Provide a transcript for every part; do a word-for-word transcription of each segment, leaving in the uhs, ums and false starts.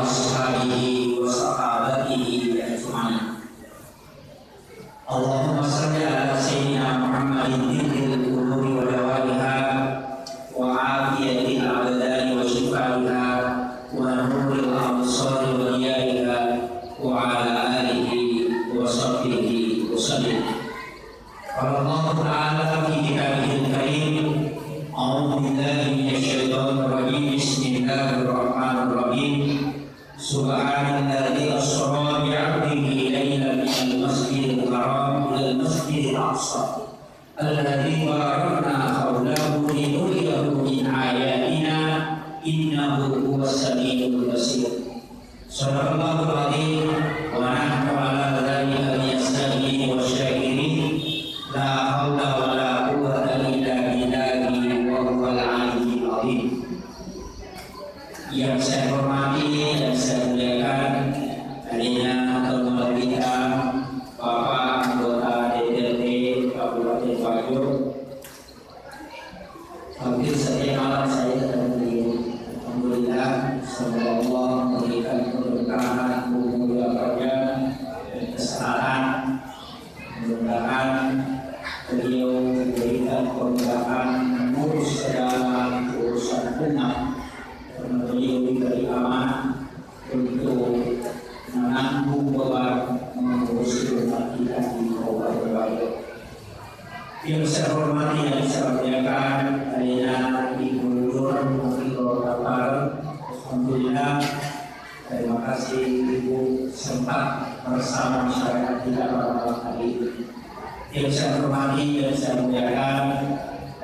وأصحابه وصحابته أجمعين. اللهم صل على سيدنا محمد طب القلوب ودوائها وعافية الأبدان وشفائها ونور الأبصار وضيائها وعلى آله وصحبه وسلم. قال الله تعالى في كتابه الكريم: أعوذ بالله من الشيطان الرجيم. بسم الله الرحمن الرحيم. سبحان الذي أسرى بعبده ليلا من المسجد الحرام إلى المسجد الأقصى الذي باركنا حوله لنريه من آياتنا إنه هو السميع البصير. صدق الله العظيم، ونحن على ذلك من الشاهدين والشاكرين. لا حول ولا قوة إلا بالله وهو العلي العظيم. Yang saya hormati dan saya muliakan, alena tau malebbitta Bapak Anggota D P R D Kabupaten Wajo, hampir setiap malam saya ketemu beliau. Alhamdulillah, semoga Allah memberikan keberkahan, umur yang panjang, dan kesehatan. Mudah-mudahan beliau diberikan kemudahan mengurus segala urusan umat, karena beliau diberi amanah untuk menanggung beban mengurus umat kita di Kabupaten Wajo. Yang saya hormati dan saya muliakan, alena Ibu Lurah, Wakil Lurah Tampar. Alhamdulillah, terima kasih Ibu sempat bersama masyarakat kita pada malam hari ini. Yang saya hormati dan saya muliakan,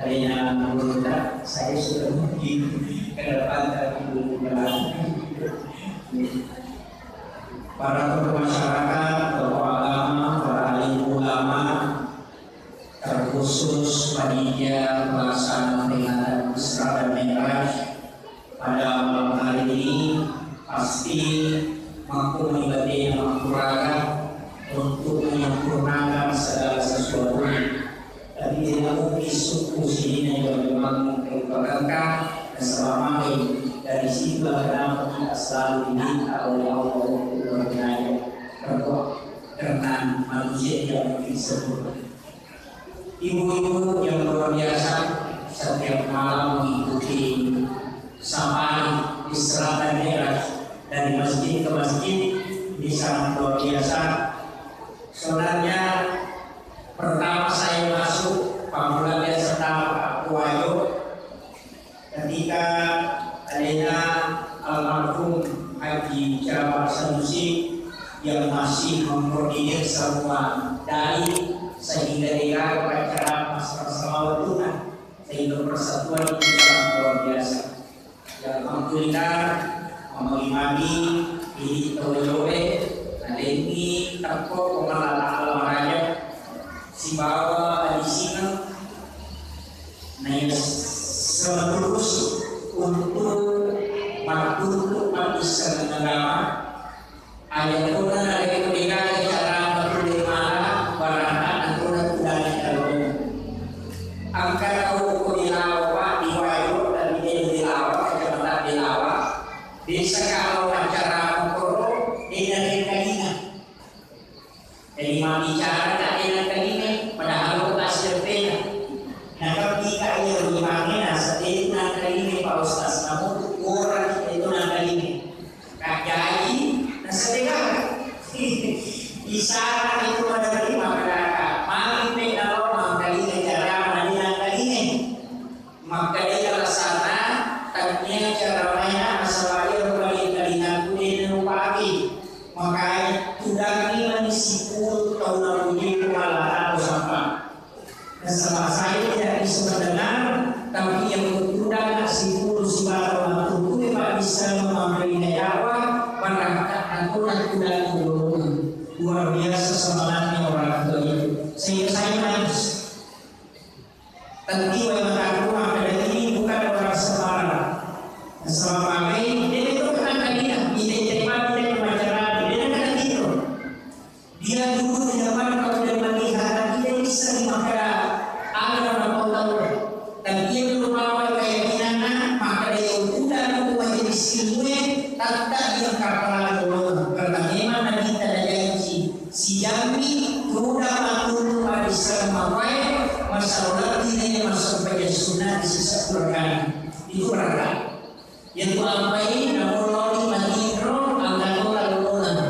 alena Lurah, saya sudah mungkin ke depan tapi belum berani. Para tokoh masyarakat, tokoh agama, para alim ulama, terkhusus panitia pelaksana peringatan Isra dan Mi'raj pada malam hari ini, pasti makkunrai batena makkuraga untuk menyempurnakan segala sesuatunya. Tapi tidak mungkin suku sini yang memang terpegangkan dan selama ini dari situlah kenapa kita selalu diminta oleh Allah untuk berniaga, berdoa, karena manusia tidak mungkin sempurna. Ibu-ibu yang luar biasa, setiap malam mengikuti safari Isra dan Mi'raj dari masjid ke masjid, ini sangat luar biasa. Sebenarnya pertama saya masuk, pamula biasa tahu aku ayo, ketika alena almarhum Haji Jabar Sanusi yang masih mengkoordinir semua dai sehingga diraga acara pas-pas waktu, sehingga persatuan itu sangat luar biasa. Ya, alhamdulillah, magi-magi ini tau jowe, alengi teppo pemala Allah Raja, sibawa adisina, na iya seterus untuk mattuntu maddisseng agama. Ayatona narekko degaga cara matulle mala, barata natona tudang talong. Engka tau ko Belawa, Pak, di Wajo, tapi de Belawa, Kecamatan Belawa. Desa kalau acara mokoro, de narekkalinga. Jadi mabbicara tak de narekkalinga, padahal ko tasirpena. Nah, ketika ia rumahnya, nah, sedih narekkalinga, Pak Ustaz, namun orang itu narekkalinga. Kajai, nasabegara. Isara itu menerima masyarakat. Mami pe nalo mangkalinga cara madina kalinga. Makkalinga lasana, tania cara maina asawaya rumah kalinga kude nupaki. Makai tudangi mani sipuru tau napuji kumala tau sampah. Nasaba saya tidak bisa mendengar, tapi yang bertudang sipuru sibawa matutui Pak bisa memahami dakwah, maka aturan tidak turun. Luar biasa semangatnya orang tua itu. Sehingga saya menangis. Tapi memang aku ada ini bukan orang sembarang. Selama ini, dia itu kan tadi, tidak, tidak, tidak, dia kan gitu. Dia dulu di zaman kalau dia melihat, dia bisa di makkeda, ada orang tahu. Dan dia belum apa keyakinannya, maka dia udah aku majelis ilmu, Tatta iyeng kapala lolona, karena memang Nabitta najanji, sijammi tudang mattunru mabbissara mawae, massaro lebbi naiya massempajang sunna di sisa keluargana. Itu berangkat. Yang ku ampai, namun loli matinro, angkatota lolona.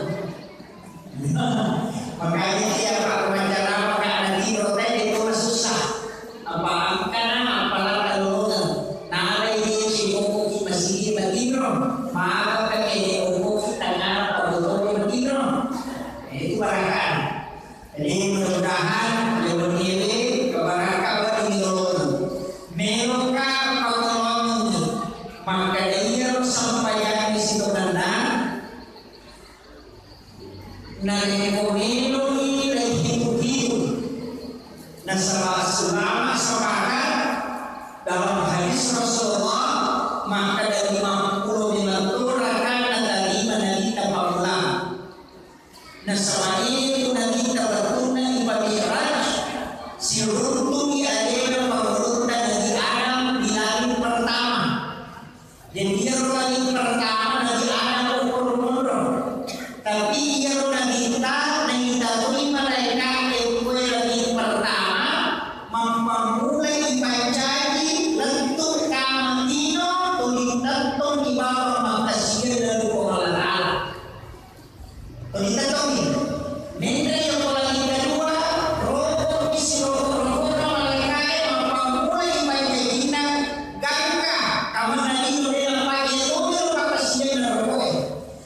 Makanya iya, Pak, wawancara, Pak, ada tiro teh itu susah. Apa angkana, apa lata lolona. Nalai dia si pokok di masjid matinro, maka pakai dia pokok di tengah, apa betul matinro. Itu barangkali. Jadi mudah-mudahan lewat ini kebaraka bagi lolona. Meloka panolongi, maka dia sampaikan di situ nanda. Narekko melo'i leihitu-hitu, nasaba ulama sepakat dalam hadis Rasulullah, makkeda limappulo lima rakanna tarima Nabitta pammula. Nasaba itu Nabitta wettunna ipami'raj, siruntu'i alena pangulutta Nabi Adam di langit pertama. Jadi iyaro langit pertama Nabi Adam ukur monro. Tapi iyaro Nabitta naita tuli malaeka e ukur langit pertama, mappammulai ipancaji lettu kama lino tuli tettong di bawang makkasiwiang ri Puang Allah Ta'ala. Tuli tettong ni. Menre yang pola kita dua, rokok isi rokok-rokok malaeka e mappammulai ipancajinna gangka, kamana lino de napake tuli ro makkasiwiang rokok e.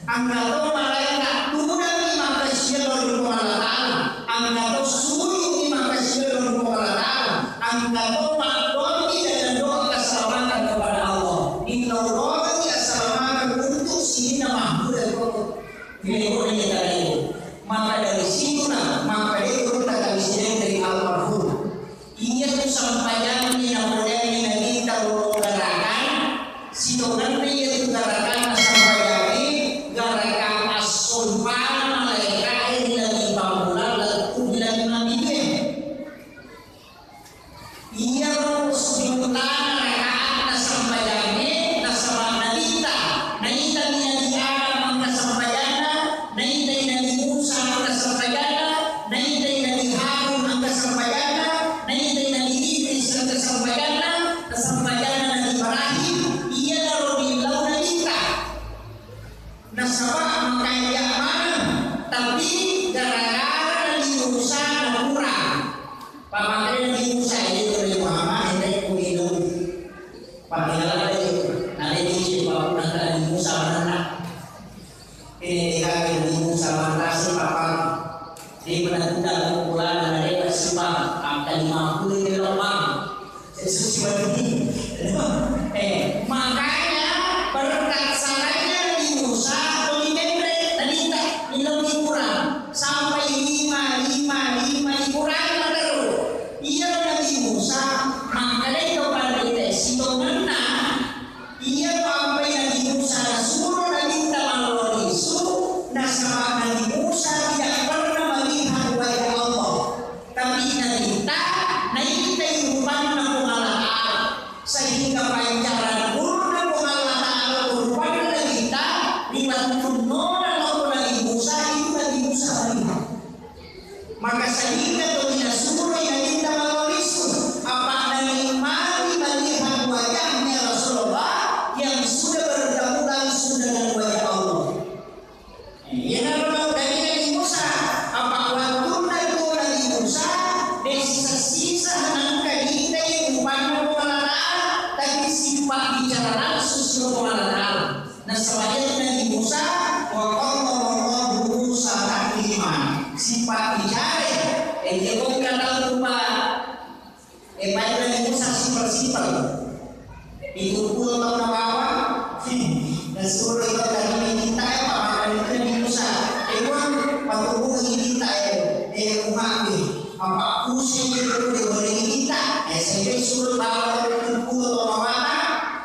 Angka to malaeka tudang ni makkasiwiang ri Puang Allah Ta'ala. Angka to sujud ni makkasiwiang ri Puang Allah Ta'ala. Angka to maddoa dan doa keselamatan kepada Allah. Minta doa keselamatan untuk sininna mahmud dan rokok. Maka dari situlah, maka dari itu kita bisa dari almarhum. Iya tu sampajanna napoleanna Nabitta lolong garakan, sitongenna iya tu garakanna sampajanna, garakan assumpana malaeka e ri langit pammula lettu ri langit mabbitu e. Iyaro sujudna rakaatna sampajangnge nasaba Nabitta, naitani Nabi Adam engka sampajanna, naitai Nabi Musa engka sampajanna, naitai Nabi Harun engka sampajanna, naitai Nabi Idris engka sampajanna, sampajanna Nabi Ibrahim, iyanaro millau Nabitta. Nasaba makanja maneng, tapi gara-gara Nabi Musa nakurang. Pamakkedai Nabi Musa, "Iya tu Nabi Muhammad, enrekku inung." Pakkeda Nabi Musa manenna. Ini dikaki Nabi Musa mantassi papa. Di mana tidak kumpulan dari Sipa, angka lima puluh di lembang. Yesus siwati. Eh, makanya berkat salahnya Nabi Musa, tuli menre, Nabitta, minum hiburan. Sampai lima, lima, lima hiburan terus. Iya Nabi Musa, makanya itu pada kita, sitongenna, iya ampai Nabi Musa, nasuro Nabitta malolo lisu, nasaba Nabi Musa tidak pernah melihat wajah Allah. Tapi Nabitta, naitai rupanna Puang Allah Ta'ala. Sehingga pancaran nurna Puang Allah Ta'ala rupanna Nabitta, ri wettunna naloko Nabi Musa, itu Nabi Musa melihat. Maka sehingga tuli nasuroi Nabitta malolo lisu, apa nanikmati melihat wajahnya Rasulullah yang sudah bertemu langsung dengan wajah Allah. Iyanaro nauddangi Nabi Musa, apa wettunna tuo Nabi Musa, de sisa-sisa nengka diitai rupanna Puang Allah Ta'ala, tapi sipabbicara langsung sibawa Puang Allah Ta'ala. Nasaba iyanatu Nabi Musa, wa kallama Allahu Musa taklima. Sipabbicara, eh, iya bongka tau rupa Eh, pada Nabi Musa simpel-simpel. Pitu pulo taung nabawa, nasuro ito tadi minta e, apa Nabi Musa. Eh, Puang, patubungi minta e, eh, umat e. Apa pusing itu, dia boleh minta. Eh, saya suruh bawa pitu pulo taung nabawa,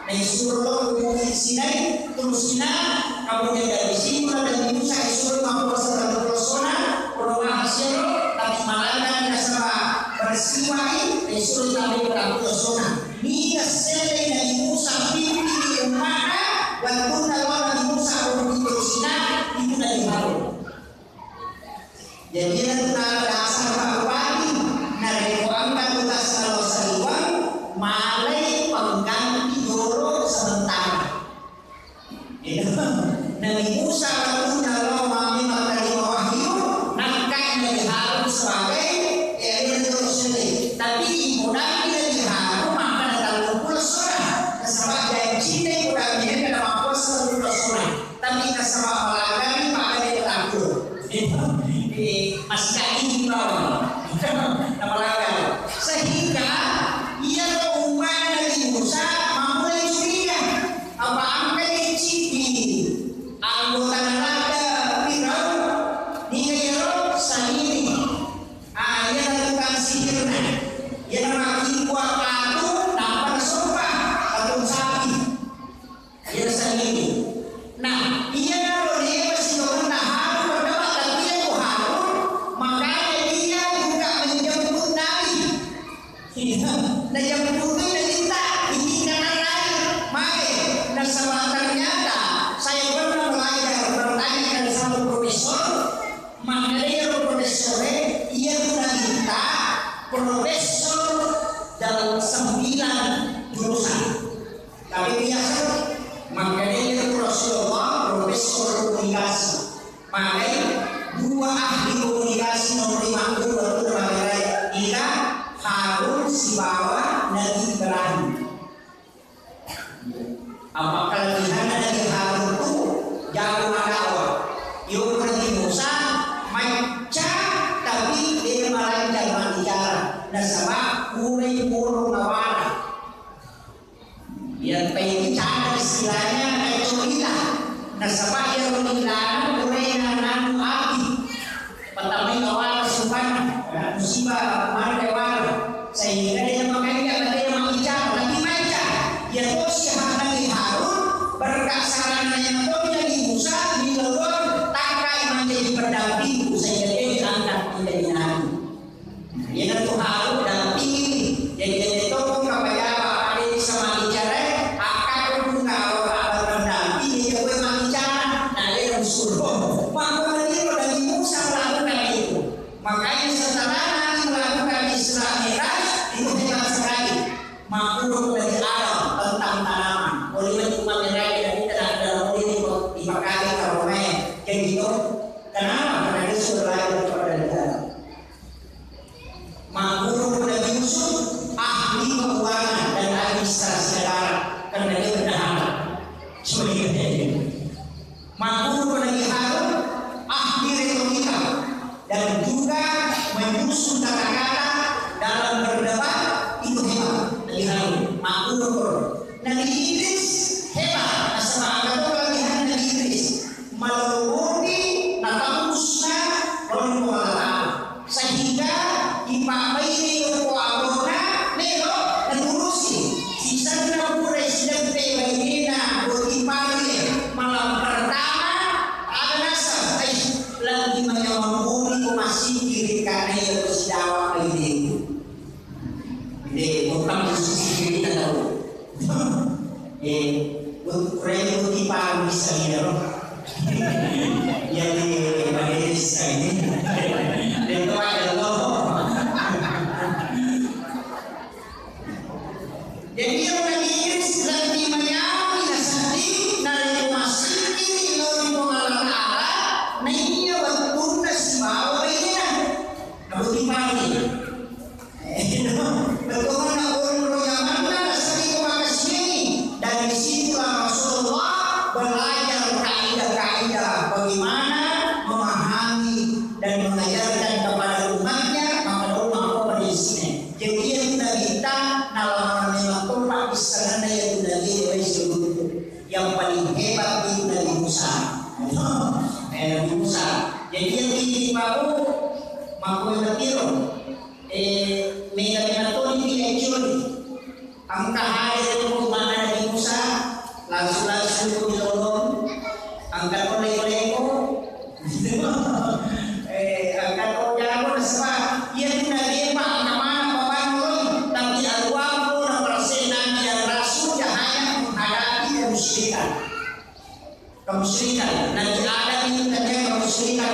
eh, suruh hubungi Sinai, terus Sinai, kemudian dari situ Nabi Musa disuruh mampuasa dan berpesona, berhasil, tapi malah nasaba bersiwai, disuruh tapi berpesona. Niga sellei Nabi Musa pimpini umma'na, wettunna lao Nabi Musa Jadi, iyatu tala dasar makkupani, narekko engka tugas nalo saliweng, malai pengganti doro sementara. Nabi Musa waktu Allah mami menerima wahyu, nakkai Nabi Harun sebagai, eh, Rasul. Tapi ipodangi Nabi Harun maka datang pula surah. Nasaba janji Nabi Harun ini kada mampu seluruh surah. Tapi nasaba melanggar, maka dia berlaku. Eh, masih kaki di bawah. Nah, melanggar. Sehingga ia umma Nabi Musa mamulai curiga. Apa engka decidi anggota neraka Firaun, niga iyaro Samiri. Ah, iyana tukang sihirna. Iyana makkibua patung, nappa nasompa patung sapi. Iyana Samiri. Nah, iyana ro dewa sitongenna Harun, pertama tapi iyana Harun, makanya dia juga menjemput Nabi. Iya, najemputui Nabitta, ini karena lain. Mage, nasaba ternyata saya pernah belajar bertanya kepada satu profesor, makanya profesor, iya tu Nabitta, profesor dalam sembilan jurusan. Tapi biasa, makanya Rasulullah profesor komunikasi. Magai dua ahli komunikasi nomor lima puluh waktu magai ika Harun sibawa Nabi Ibrahim. Apa kelebihanna Nabi Harun tu jago madawa. Yo Nabi Musa macca tapi dia malancar bicara. Nasaba kurai purung awara. Iya, paini cara istilahnya kaco lila. Nasaba iyaro lilana puraina nanu api. Patamai awala supana, musibah mare awala. Sehingga dia makanya dia mabbicara, tapi macca. Iya tosi hak Nabi Harun, berkat saranna yang Nabi Musa, dilorong, takkai menjadi pendampingku, sehingga dia diangkat menjadi nabi. Iyanatu Harun dampingi. Jadi, jadi toko kapajara, ade bisa mabbicara, akkaku pun kalau apa mendampingi, dia boleh mabbicara. Nah, dia yang suruh. Maka meniro Nabi Musa melakukan itu. Makanya setelah Nabi melakukan Isra Mi'raj, itu hebat sekali. Makkuro dari Adam tentang tanaman. Boleh itu Imam Mi'raj dan kita tidak boleh dipakai karomai. Jadi itu kenapa? Karena dia sudah lahir kepada Adam. Makkuro Nabi Yusuf ahli keuangan dan administrasi negara karena dia bendahara. Sebagai bendahara. Makkuro Nabi Harun ahli retorika dan juga menyusun kata-kata dalam berdebat itu hebat Nabi Harun. Makkuro Nabi Idris hebat, nasaba engka to kelebihan Nabi Idris. Malolopi natembusna lao ri Puang Allah Ta'ala. Sehingga ipabbaine ko abona melo naturusi. Sisenna pura sideppe bainena boti pale malam pertama, ada nasab, ai, lebbi manyameng moni ko masiki ri kanai ko sidawa bainena. Ide, bukan musisi cerita tahu. Eh, untuk rela boti paru bisa ya, loh. Ya, di Indonesia ini. Itu aja, loh. Jadi, yang lagi iris lagi menyamai nasadi, nari masiki, lori pengalara, naiya waktu nasibawa ini. Nah, boti paru. Betulna ulun ro jamanna nasaba makasiwiangngi. Dari situlah Rasulullah belajar kaidah-kaidah bagaimana memahami dan mengajarkan kepada umatnya, maka Allah apa prinsipnya. Jadi yang kita minta nalaman memang tempat di sana yang kita lihat seluruh yang paling hebat itu Nabi Musa. Eh, Nabi Musa. Jadi yang ini mau, mau yang bertiro. Eh, mega-mega toni pi eccioni. Engka hadir ko mana Nabi Musa, langsung-langsung ko dilolong. Engka to leko-leko. Eh, engka to jago nasaba. Iya tu Nabi Musa, engka mana papanroi, tapi aruang ko na persen Nabi dan Rasul, cahaya menghadapi kemusyrikan. Kemusyrikan. Nabi Adam itu tadi kemusyrikan,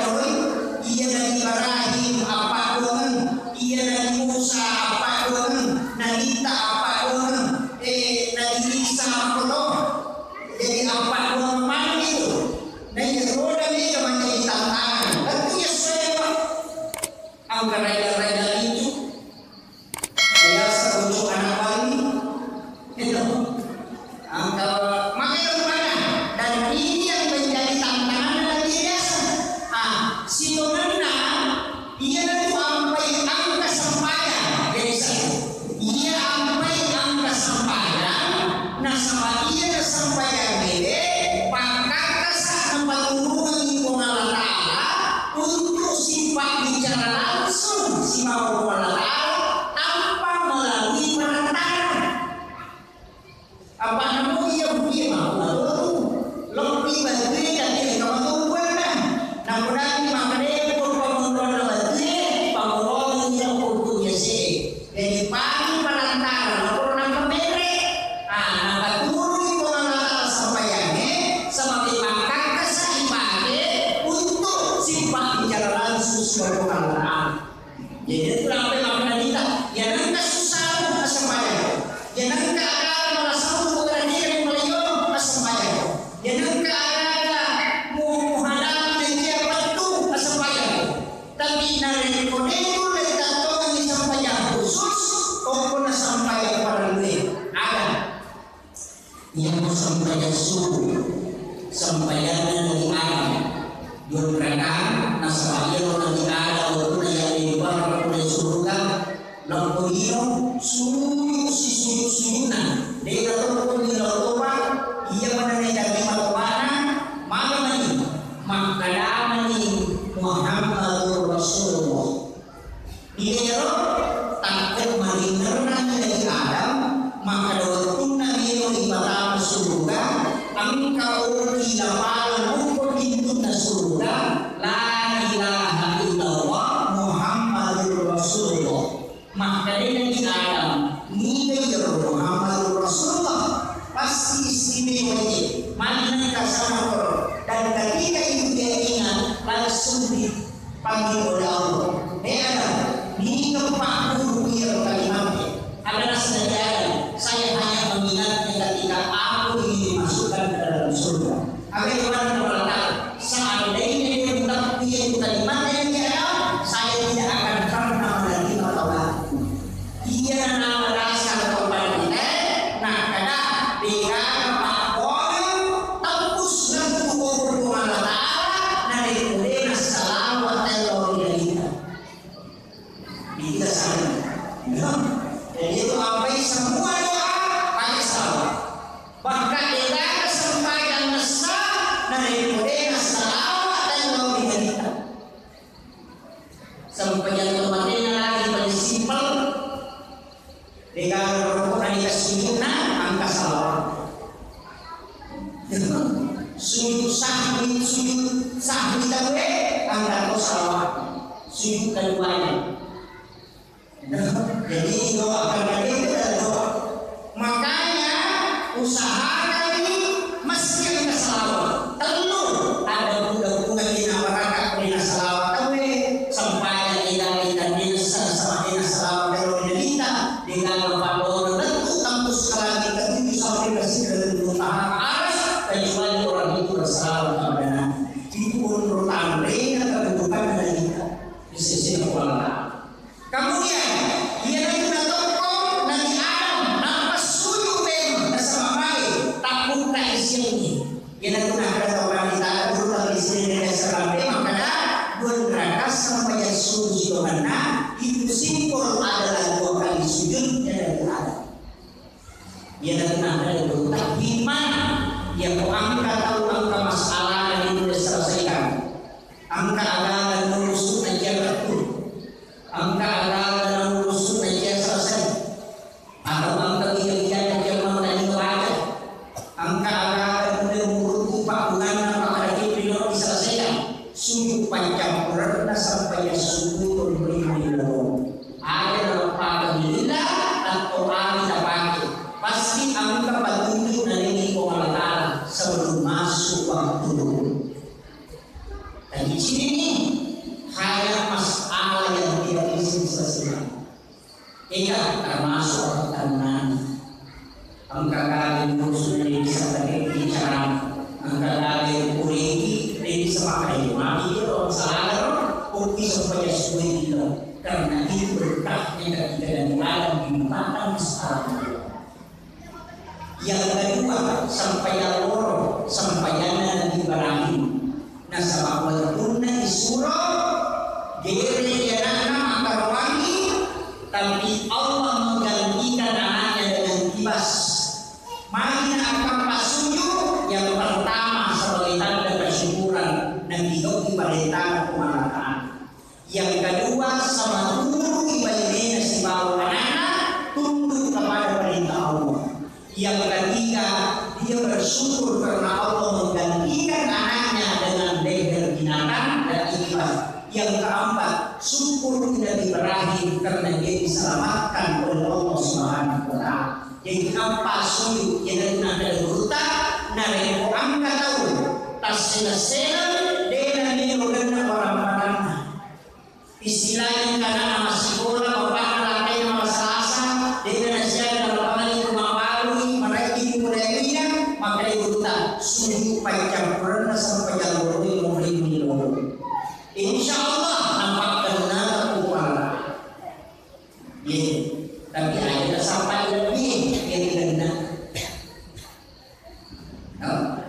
Iya Nabi Ibrahim appadduangeng, iya Nabi Musa appadduangeng, Nabitta appadduangeng, eh, Nabi Isa makkoto. Jadi appadduangeng maneng itu. Nah, iya roda mega mancaji tantangan. Tentu ya sewa. Angka raja-raja itu. Biasa untuk anak wali. Itu. Angka makanya rupanya. Dan ini yang menjadi tantangan Nabi biasa. Ah, sitongenna, iya tu ampai angka sempajang. Jadi saya, iya ampai angka sempajang. Nasaba iya sempajang ini, pakkakkasa napaturungengi Puang Allah Ta'ala untuk sipabbicara langsung sibawa Puang Allah Ta'ala tanpa melalui perantara. Apa namu iya buki mau lalu lebih bantu tapi kamu tunggu. Nah, mudah makan deh, pun pemuluhan bantu, pemuluhan yang pun biasa. Jadi pagi perantara, lapor nang pemere. Ah, napaturui Puang Allah Ta'ala sempajangnge, sebagai pakkakkasa ipake untuk sipabbicara langsung sibawa Puang Allah Ta'ala. Jadi, itu lampe makna kita. Ya, nengka susah, asempajang. Ya, nengka ada malasau, bukan dia yang melihat, asempajang. Ya, nengka ada mu-, muhadapi, dia waktu, asempajang. Tapi narekko de'tu lettattongengngi sempajang khusus, okko na sempajang parellue. Ada. Iyaro sempajang subuh, sempajanna Nabi Adam. Dua rakaat, nasaba iyaro Nabi Adam wettunna yalémparang pole suruga, Nappa iyaro sujud sisujud-sujudna, de'na tokko ni lao toba, iya maneng natarima tobana, maga mani, makkada mani Muhammadur Rasulullah. Iyaro takko maringerrangi Nabi Adam, makkada wettunna melo ipatama suruga, engka oki lapala lukko pintunna suruga, la ilaha illallah Muhammadur Rasulullah. Makkedai Nabi Adam, niga iyaro Muhammadur Rasulullah? Pasti istimewa je, magi nengka sama koro. Dan ketika itu dia ingat, langsung dipanggil oleh Allah. Hei Adam, niga pagguru iyaro kalimatnya? Ada nasi Nabi Adam, saya hanya mengingatnya ketika aku ingin dimasukkan ke dalam surga. Agar mana berkata, seandainya dia mengetahui itu kalimat yang dia, saya tidak akan pernah menerima taubatku. Iya na merasa taubat kita, nah kada degaga pakkono tembus ngentu Allah Ta'ala, na degaga salawat Allah kita. Kita saling. Ya. Jadi itu apa semua doa pakai salawat. Bahkan degaga sempajang nessa, na degaga salawat dan Allah kita. Sempajang tomatena lagi paling simpel. Degaga rokok na dikasih sujudna, angka salawat. Sujud sahwi, sujud sahwi tawe, angka to salawat. Sujud keduanya. Jadi doa karena itu adalah doa. Makanya usahakan masjid ke salawat. Tellu ada budak bunga di nabaraka di salawat tawe. Sampai kita kita di sama di salawat kalau kita dengan kepala tentu kampus sekali ketujuh sampai ke sidratul muntaha aras kecuali orang itu bersalawat kepada Nabi. Itu menurut Andre yang kedudukan dari kita. Di sisi Allah. Kemudian, iyanatu natokko Nabi Adam, nappa sujud memang nasaba mai tabbukka isiengnge. Iyanatu nakkeda tau Nabi Adam, dulu kali sini dari salampe, makkeda dua rakaat sempajang subuh sitongenna, itu simpul adalah dua kali sujud dari Adam. Iyanatu nakkeda dua tabbima, iya ko engka tau engka masalah itu diselesaikan. Engka agaga nurusuk na kia lettu. Engka agaga nurusuk na kia selesai. Atau engka iya-iya na kia mangkani baca. Engka agaga nurusuk pakkulanna pakadaki pino diselesaikan. Sujud pancampurenna sampai sujud lima lima. Ada leppakan lillah atau ada pakai. Pasti engka petunjuk dari Puang Allah Ta'ala sebelum masuk waktu. Tadi sini nih, Ega termasuk pertanyaan. Engka kali musuh dari bisa terjadi cara. Engka kali kuriki dari bisa pakai mati itu salah. Kok bisa supaya sulit itu? Karena itu berkahnya ketika dari alam dibukakan sekarang. Yang kedua, sampayan loro, sampayanna Nabi Ibrahim. Nasaba wettunna isuro, gere anakna makkarowangi, tapi Allah menggantikan anaknya dengan kibas. Magi na akkampa sujud, yang pertama sebagai tanda kesyukuran, nabi gauki parentana Puang Allah Ta'ala. Yang kedua, sama tunduk ibadahnya sibawa anaknya tunduk kepada perintah Allah. Yang ketiga, dia bersyukur karena Allah menggantikan anaknya dengan leher binatang dan ikhlas. Yang keempat, syukur Nabi Ibrahim karena dia diselamatkan oleh Allah Subhanahu wa Ta'ala. Jadi apa sujud yang nak ada gurutta, narekko angka tahu, tasena-sena, dena melo orang-orangnya. Istilahnya karena massikola, bapakna lakkainna malasasa, dena nasiaga nalapangani ko mawalui, marajjing mulaiwina, makkai gurutta, sujud paccappurenna sempajang loroi monri muni loro. Insya Allah, nampakkenna ku Allah. Ye, tapi aja sampai lebih, ye, tidak. No?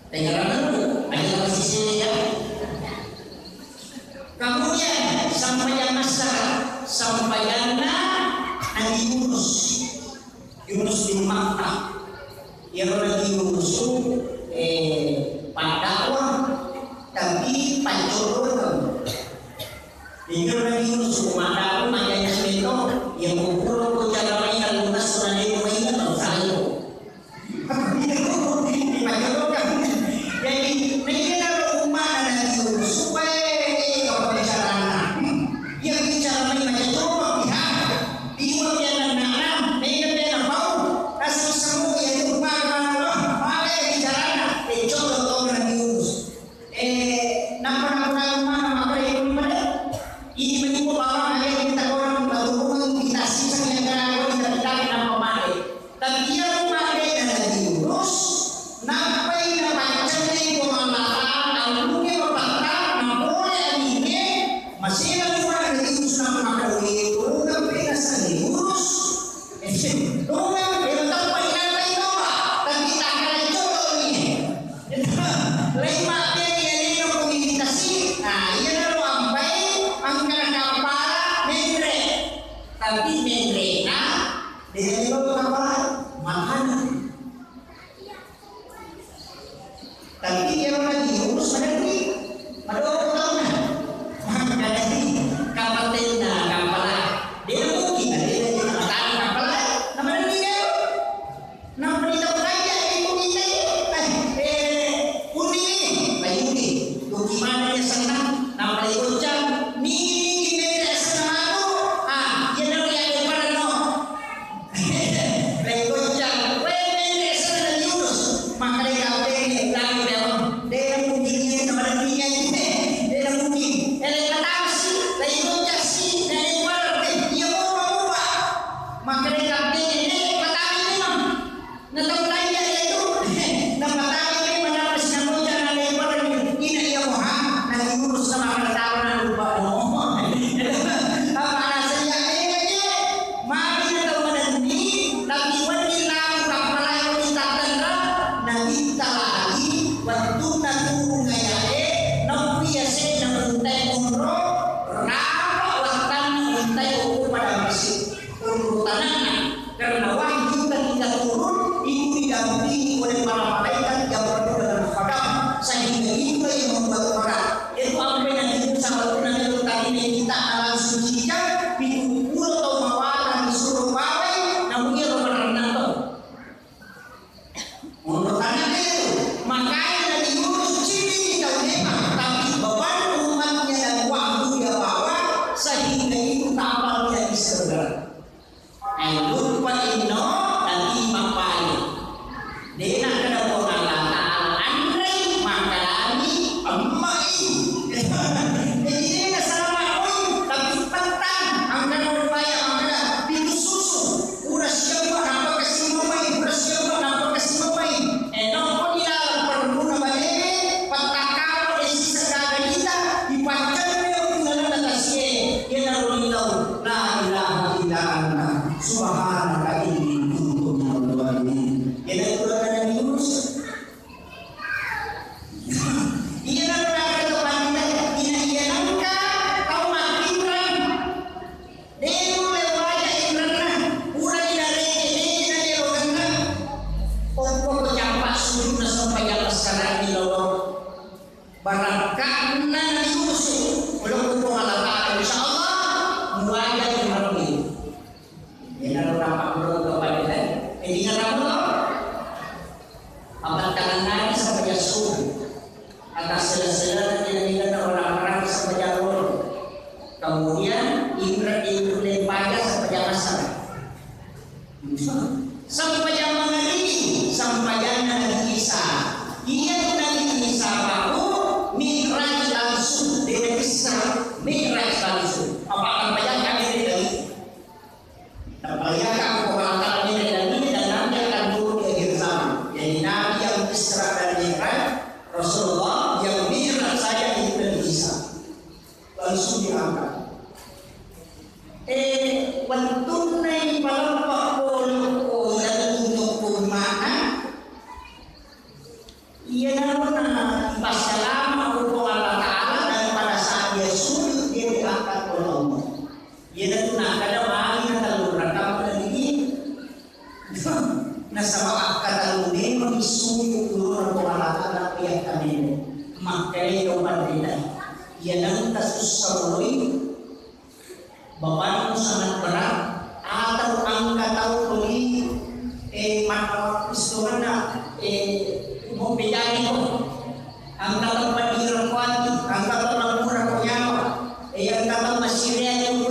Tengaranganku, aja masih sini ya. Kemudian sampayan masyarakat, sampayanna Nabi Yunus. Yunus bin Matta. Ya Nabi Yunus, eh, pada orang, tapi pancur orang. Jadi Nabi Yunus, mata aku makanya sebeto, yang kumpul aku cara main, aku nggak suka dia main atau saya. Jadi, nainaro umma'na Nabi Yunus, supaya, eh, apa bicarana? Iya bicara mai macam tu, pihak. Iwa piana nana, mega piana pau. Asal semua yang umma'na Allah, maka bicarana. Eh, contoh Nabi Yunus. Eh, napa-napa umma'na maka ini mana? Ini sela-sela, kira-kira orang-orang sempajang loro. Kemudian, indra, indra lempaja sempajang asar. Sempajang mangaribi, sempajanna Nabi Isa. Iya Nabi Isa baru mi'raj langsung, de' Isra, mi'raj langsung. Apa sempajang kami dari Nabi? Sempajang kamu pemakaman ini dan ini dan nanti akan turun di akhir zaman. Jadi Nabi yang Isra dan Mi'raj, Rasulullah yang Mi'raj saja itu Nabi Isa. Langsung diangkat. Eh, wettunna ipaleppa pole ko lalu untuk umma'na, iyanaro na ipassalama ko Puang Allah Ta'ala, dan pada saat dia sujud, dia diangkat oleh Allah. Iyanatu nakkeda magi na tellu rakang lagi. Nasaba akkatellungengngi sujud ulunna Puang Allah Ta'ala, iya kamene. Makkedai to panrita, iya nengka sussa muloi, bebanmu sangat berat, atau engka tau tuli, eh, manna waktu sebenarnya, eh, mau pejani ko. Engka tempat direngkuangi, engka tempat murah ko nyawa, eh, engka tempat sirian ko,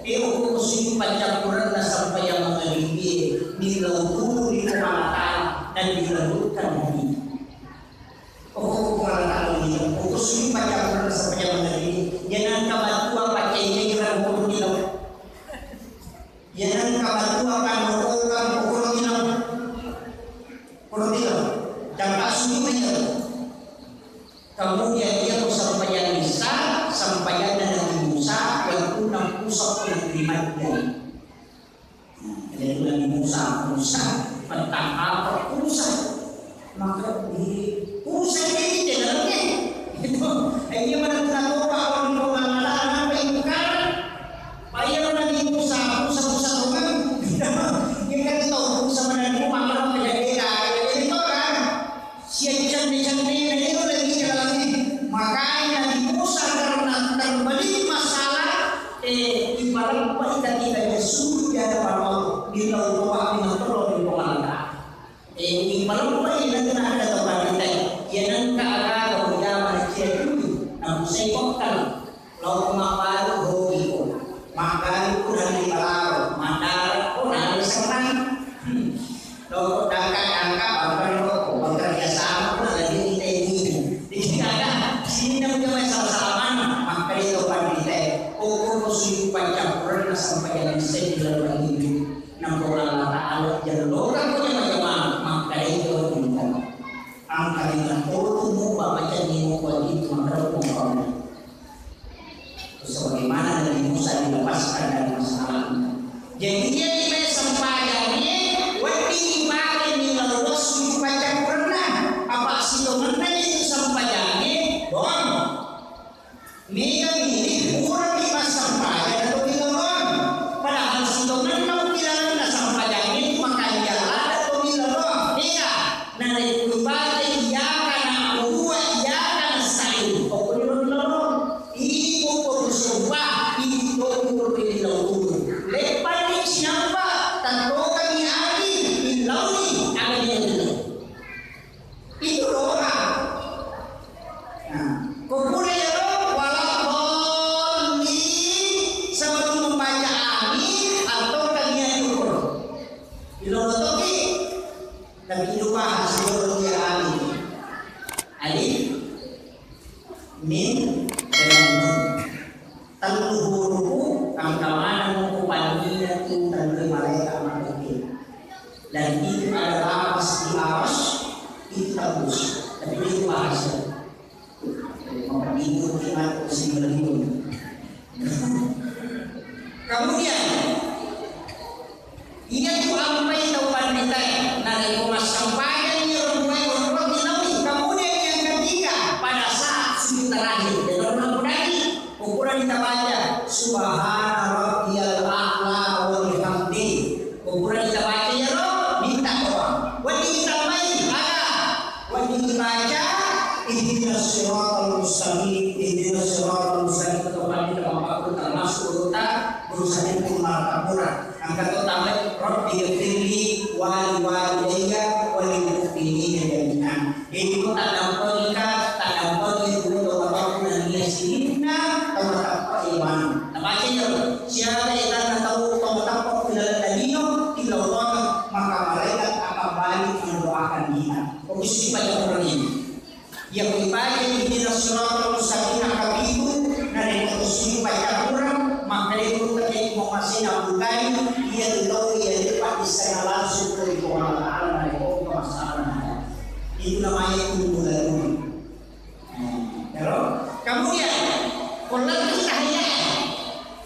eh, uku sujud pancappurenna sempajang mangaribi, millau turu ri Puang Allah Ta'ala dan dilanjutkan hari. Oh, Puang Allah Ta'ala, uku sujud pancappurenna sempajang mangaribi, jangan kabatua pakai cairan hukum kita. Iyanengka battua pannokokan pokokna bilang, pokokna bilang, jangan sujud aja. Kemudian dia tuh sempajang Isa, sempajanna Nabi Musa, wettunna pusat negeri Madyan. Nah, jadi Nabi Musa, Musa, petang apa Musa? Maka di Musa ini di dalamnya. Gitu. Eh, dia mana pernah lupa kalau di rumah anak-anak, apa yang bukan? Bayar Nabi Musa, Musa, Musa, Tuhan. Dia kan tahu Musa mana di rumah, kalau menjadi, jadi orang. Siaccenne-cennena ero lagi dalamnya. Makanya Nabi Musa karena terbelit masalah, eh, ipalempai ketika dia sujud di hadapan Allah. Bila Allah minta tolong di Puang Allah Ta'ala. Eh, ipalempai nanti ada tempat kita. Ya nengka aga kemudian manusia dulu. Nabi saya kokal. Lao mabbalu hoki ko. Maggalu ko nalli balaro, mandara ko nalli serrang. Hmm. Lao dangka-dangka bangkari ko, bekerja sama ko nalli ite ini. Jadi ada sini namanya masalah salaman, makanya itu pandita. Pokok ko sujud pancappurenna sempajang seddi dalam hidup. Nampa Allah Ta'ala jallokang ko jama-jama, makanya itu pandita. Angka dengan tolu mupa macam ni mupa itu, maka mupa. Sebagaimana Nabi Musa dilepaskan dari masalah. Jadi, iya, iya, sempajangnge, wedding ipake millau sujud pancappurenna, apa sitongenna itu sempajangnge, dong. Mega milih, pura di massempajang atau millau dong. Padahal sitongenna bilanganna sempajangnge, maka iya ladde' to millau dong. Mega. Narekko ibaca iyyaka na'budu wa iyyaka nasta'in. Pokoknya lo loro. Ini pokok bersumpah, ini pokok berpilih lautulu. Leppanni cinampa, tattokangi ati, illauni, aga dia dulu. Itu doa. Nah, ko pura ya lo, wala dhalin, sebelum membaca amin, atau kan dia syukur. Ilolo toki. Tapi lupa hasil dia amin. Alif, mim, dan nun. Tellu hurufu, engka maneng ko pannina tu tellu malaikat makkuttu. Dan itu ada lapas di aras, itu tembus. Tapi itu bahasa. Jadi, mau minggu kita mesti berlibur. Kemudian, iya tu ampai tau panditae, narekko massempajang iyaro duae onrong tilawi. Kemudian yang ketiga, pada saat sujud terakhir, jadi orang pudani, ukuran kita baca, "Subhana rabbiyal a'la wa bihamdi." Ukuran kita baca iyaro, minta doa. Wedding ditambai, aga? Wedding dibaca, "Ihdinas siratal mustaqim, ihdinas siratal mustaqim." Itu pasti termasuk, termasuk urutan berusaha itu martapura. Angka to tambai, "Rabbi ghfirli wa li walidayya wa lil mu'minina jami'an." Jadi, itu taddampengika, taddampengika Ihdinas siratal mustaqim, kapitu, narekko to sujud baca Quran, makkedai guru tadi Imam Hasan Abdul Ghani, iya tau iya depa bisa langsung ke Puang Allah Ta'ala narekko ke masalah. Itu namanya ilmu laduni. Nah, terus, kemudian, kalau kita hanya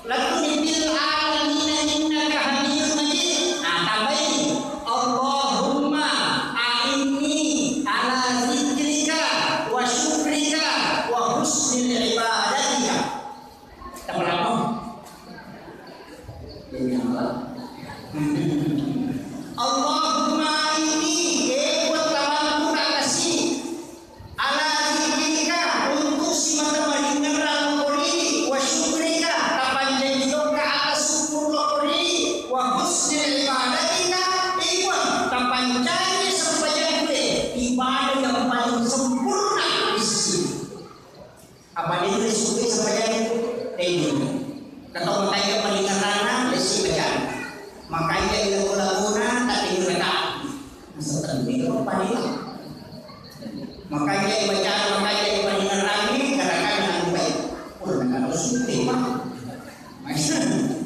Lalu fil alamin innaka hamidun majid. Nah, tambahi, Allahumma a'inni ala dzikrika wa syukrika wa husnil ibadatika. Tambah lama. Demi Allah. Allahumma a'inni, eh, kuat tamanku tak kasih. Ala dzikrika, untuk simata maringerrang ko ri, wa syukrika, tapancaji tokka atas syukur ko ri, wa husnil ibadatika, iwan tapancaji sempajangku, ibadah yang paling sempurna di sisi. Apa dia suka sempajangku? Tengok. Kata makanya maringerrang, lesi baca. Makanya dia bola-bola, tak tinggal dekat. Masa tadi itu apa dia? Makanya baca, makanya paringerrangi, garakan dengan baik. Oh, dengan harus penting, Pak.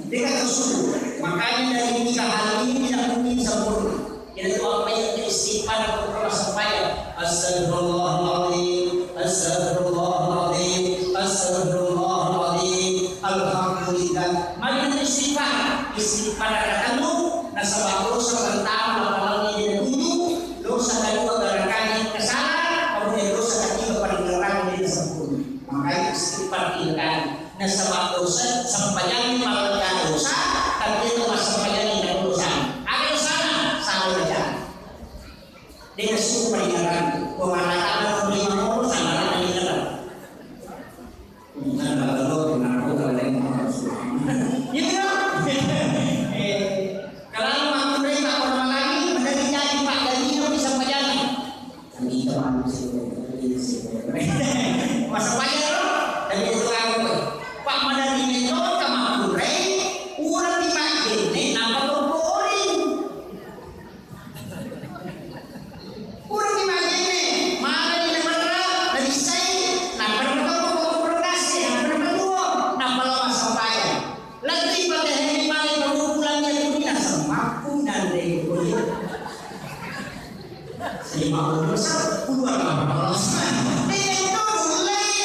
Dia kata suruh. Makanya dari tiga hal ini tidak mungkin sempurna. Kita tuh apa yang istighfar atau berdoa supaya astagfirullahaladzim, astagfirullahaladzim, astagfirullahaladzim, alhamdulillah. Mari kita istighfar. Istighfar katamu nasaba dosa pertama lapalangi dia dulu. Dosa kedua garakangi kesalahan, kemudian dosa ketiga paringerrangi dia sempurna. Makanya istighfar tiga kali. Nasaba dosa, sempajang malega dosa, tapi itu mas sempajang tidak dosa. Ada dosa, salah baca. Dia suruh paringerrangi. Pemalakan lima orang, salah paringerrangi. Bukan kalau kenapa kalau lain mau harus. Iya, kan? Eh, kalau aku mereka orang lagi, menjadi jadi Pak Ganjil bisa menjadi. Kami itu manusia, manusia. Masa banyak loh, tapi itu aku. Pak Madani itu kamu kurai, urang di Pak Gene, nama kau boring. Purani majenne, mala ri namarra, nabissai, nappa napatoppo ko purang gasse, nappa napatuo, nappa lao massempajang. Lettu ipateheni male pammupulangnge kuni nasemmakku nanre ko kuliah. Lima puluh besar, puluhan lama. Tentu mulai.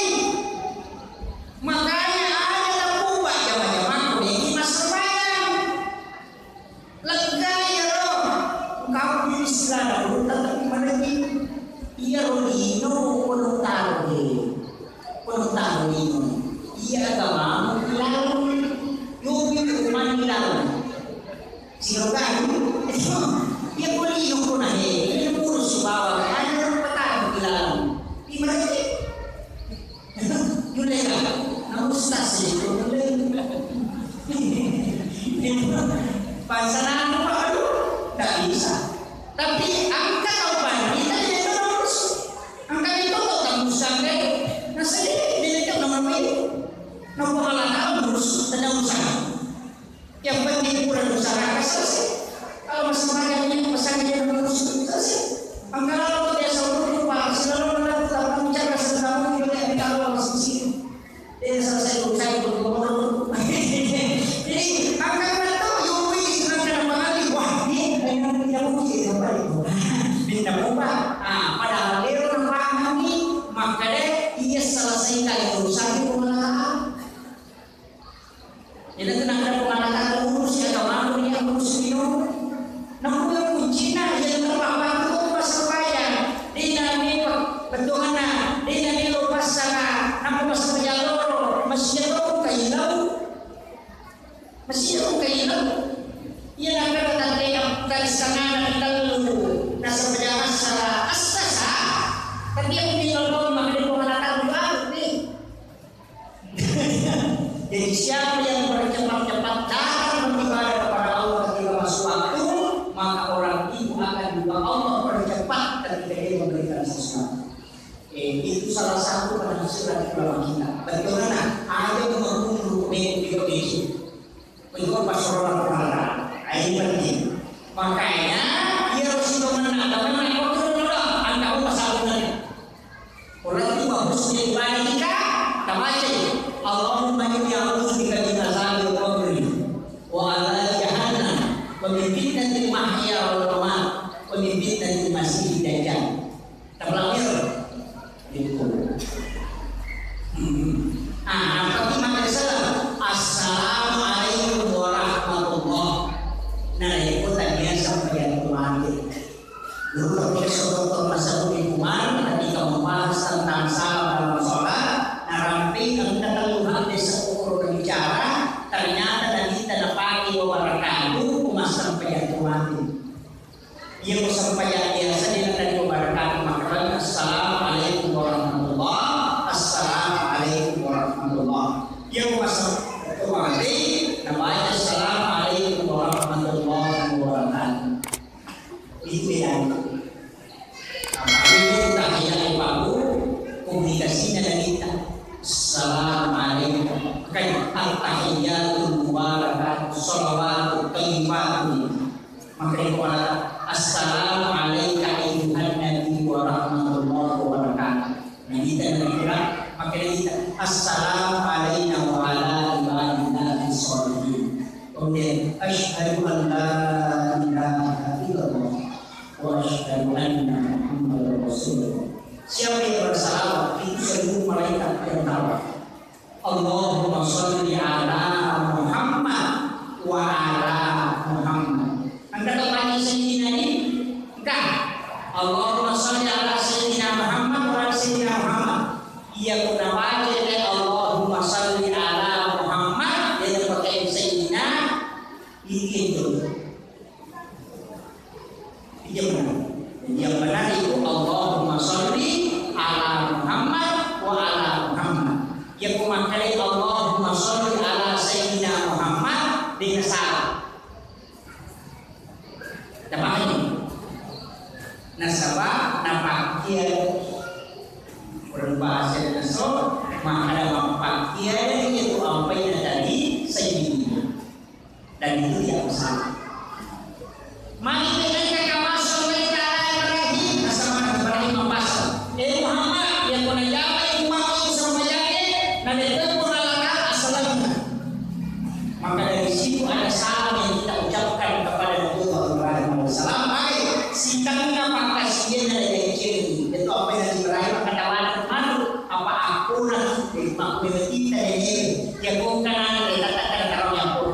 Makanya ada tapuba jama-jama ko deki massempajang. Lega iyaro, engka istilah dulu, tapi madeceng. Iyaro lino, kono taro de. Kono taro lino. Iya agamamu ilaleng. Yopi rumah ilaleng. Silokan. Iya ko lino kono he. Ini puru sibawa. Ada patang ilaleng. Di madeceng. Yulega, na ustaz itu, yulega. Pasangan apa, aduh, tak bisa. Tapi angka kau pandita, dia itu harus. Angka itu kau tak usah deh. Nah, sedih, dia itu nomor itu. Nomor malah tahu, harus, tidak usah. Yang penting pura dosa raka selesai. Kalau masih banyak yang pesan dia harus selesai. Angkara biasa lupa, selalu mendapat apa bicara selalu juga yang tahu masih sini. Dia selesai urusan itu. Jadi angkara tahu yoi sedangkan apa lagi? Wah, ini yang tidak mungkin apa itu. Minta ubah. Ah, padahal dia orang paham ini, maka deh ia selesaikan urusan itu malah. Jadi tenang ada pengalaman urus ya kawan yang urus minum. Namun kuncina yang terpapar itu pas supaya dinami perjuangan, dinami lo pasana, namun pas jalur masih jauh kailau, masih jauh kailau. Iya nak ada tadi yang tadi sana telu, nasa berjalan salah astasa, tapi yang di lorong makanya pengalaman baru nih. Jadi siapa yang bercepat-cepat datang beribadah kepada Allah ketika masuk waktu, maka orang itu akan juga Allah percepat ketika dia memberikan sesuatu. Eh, itu salah satu penafsiran ulama kita. Bagaimana? Ada mengundur video-video. Itu pas orang pengarang. Ini penting. Makanya, dia harus itu menang. Tapi mereka itu menang. Anda mau pasal menang. Orang itu Ibadah kita, kita baca, "Allahumma inni a'udzubika min adzabil qabri wa adzabi jahannam wa min fitnatil mahya wal mamat wa min fitnatil masiihid dajjal." Tabelakir. Itu. Hmm. Ah, apa tu makan salam? "Assalamualaikum warahmatullah." Nah, itu tadi yang sampai yang mati. Dulu Profesor Doktor Masaruni Kumar ketika membahas tentang salam dalam sholat, naramping engka tellu hadis sepuluh berbicara, ternyata Nabi kita napake wabarakatuh, umasang penyatu mati. Iya, ko sempajang biasa di tadi wabarakatuh, makkeda, "Assalamualaikum warahmatullah, assalamualaikum warahmatullah." Iya, ko mati, nabaca, "Assalamualaikum warahmatullahi wabarakatuh." Itu bedana. Nah, itu tahiyat ibadah, komunikasinya dari kita. Assalamualaikum. Makanya, "At-tahiyatul mubarakatuh, shalawatut thayyibatu." Makanya, kalau, "Assalamu alaika ayyuhan nabi wa rahmatullahi wa barakatuh." Nah, kita nanti bilang, makanya kita, "Assalamu alaina wa ala ibadillahi sholihin." Kemudian, "Asyhadu an la ilaha illallah wa asyhadu anna Muhammadar Rasulullah." Siapa yang bersalawat, itu seluruh malaikat yang tahu. Allahumma sholli ala Muhammad wa ala Muhammad. Engka tau tanya Sayyidina ni? Engka. Allahumma sholli ala Sayyidina Muhammad wa ala Sayyidina Muhammad. Iya, kuna baca te Allahumma sholli ala Muhammad, dia pakai Sayyidina, itu. Iya benar. Jadi yang benar itu Allahumma sholli ala Muhammad wa ala Muhammad. Ya, ko makkeda Allahumma sholli ala Sayyidina Muhammad, de' nasalah. Tapahami? Nasaba napakkiya orang bahasa naso, maka ada mapakkiya itu apa yang tadi Sayyidina. Dan itu tidak masalah. Magi mereka kama sallaita ala Ibrahim, nasaba Ibrahim mapasa. Eh Muhammad, iya ko najama umatku sempajangngé, nalette'ko neraka, asalamna. Maka dari situ ada salam yang kita ucapkan kepada Nabi Ibrahim alaihissalam. Magi sitanna pakkasiwianna najancéngi. Itu apa yang Ibrahim akan tawarkan, apa aku nak, eh, makkuwé kita ini, ya bukan ada, kita tak akan tahu yang pun.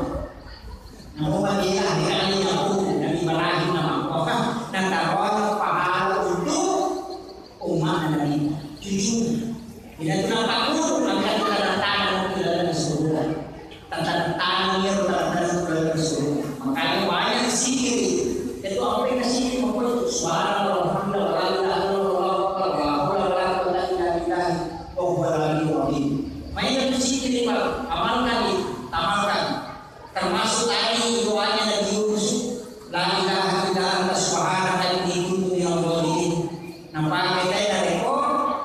Namo mabela, de'gaga najapu Nabi Ibrahim namakkuwae, nataroang pahala untuk umma' Nabi, cucuna. Iyanatu napakkuru, maka kita tantangan ke dalam surga. Tantangan iyaro tantangan ke dalam surga. Makanya banyak zikir. Itu apa yang zikir? Pokoknya subhanallah, walhamdulillah, wala ilaha illallah, wala haula wala quwwata illa billah, wa huwal aliyyul azim. Makanya itu zikir, Pak. Amalkan itu, amalkan. Termasuk tadi doanya Nabi Yunus, "La ilaha illa anta subhanaka inni kuntu minadh dhalimin." Napake tadi narekko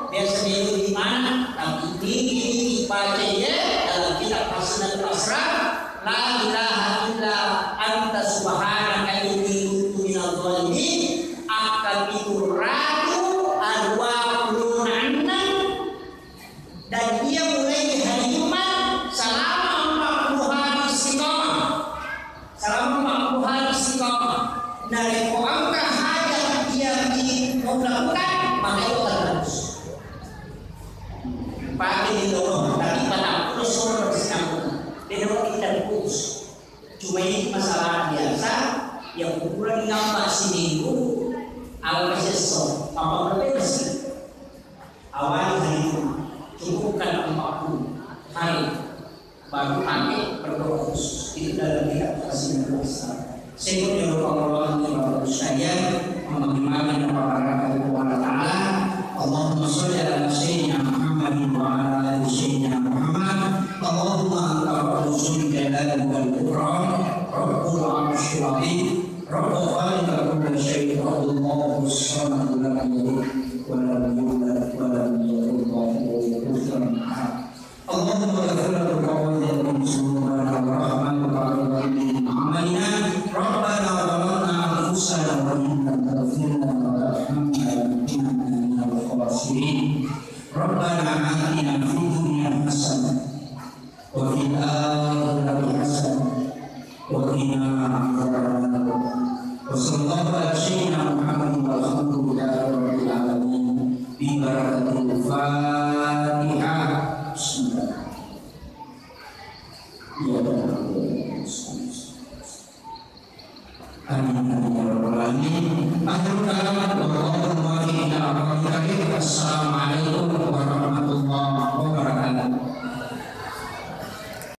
biasa melo di mana, tapi ini, ini baca ya dalam kitab Hasanatul Asrar, "La ilaha illa anta subhanaka inni kuntu minadh dhalimin." Akka pitu ratu dua puluh enam. Dan dia mulai di hari Jumat selama empat puluh hari istiqamah. Selama empat puluh hari istiqamah. Narekko engka hajat dia di melakukan, maka itu akan bagus. Pakai di lorong, tapi patang puluh sore bersama. Dia dapat kita fokus. Cuma ini masalah biasa, yang ukuran gambar seminggu, awal sesso, apa berbeda sih? Awali hari Jumat, cukupkan empat puluh hari, baru pakai berdoa khusus. Itu dalam kitab Hasanatul Asrar. Saya pun yang lupa Allah ini Bapak Ibu sekalian, memohon maaf dan apa baraka Allah Ta'ala. Allahumma sholli ala Sayyidina Muhammadin wa ala ali Sayyidina Muhammad. Allahumma anta Rabbu Dzul Jalali wal Ikram, Rabbul Arsyil Azim, Rabbu khalaqa kulla syai', Rabbul Samad, lam yalid wa lam yulad wa lam yakul lahu kufuwan ahad. اللهم اغفر لنا ذنوبنا وارحمنا وتقبل منا عملنا. ربنا ظلمنا أنفسنا وإن لم تغفر لنا وترحمنا لنكونن من الخاسرين. ربنا آتنا في الدنيا حسنة وفي الآخرة حسنة وقنا عذاب النار. وصلى الله على سيدنا محمد والحمد لله رب العالمين ببركة الفاتحة. بسم الله. إياك نعبد وإياك نستعين. آمين.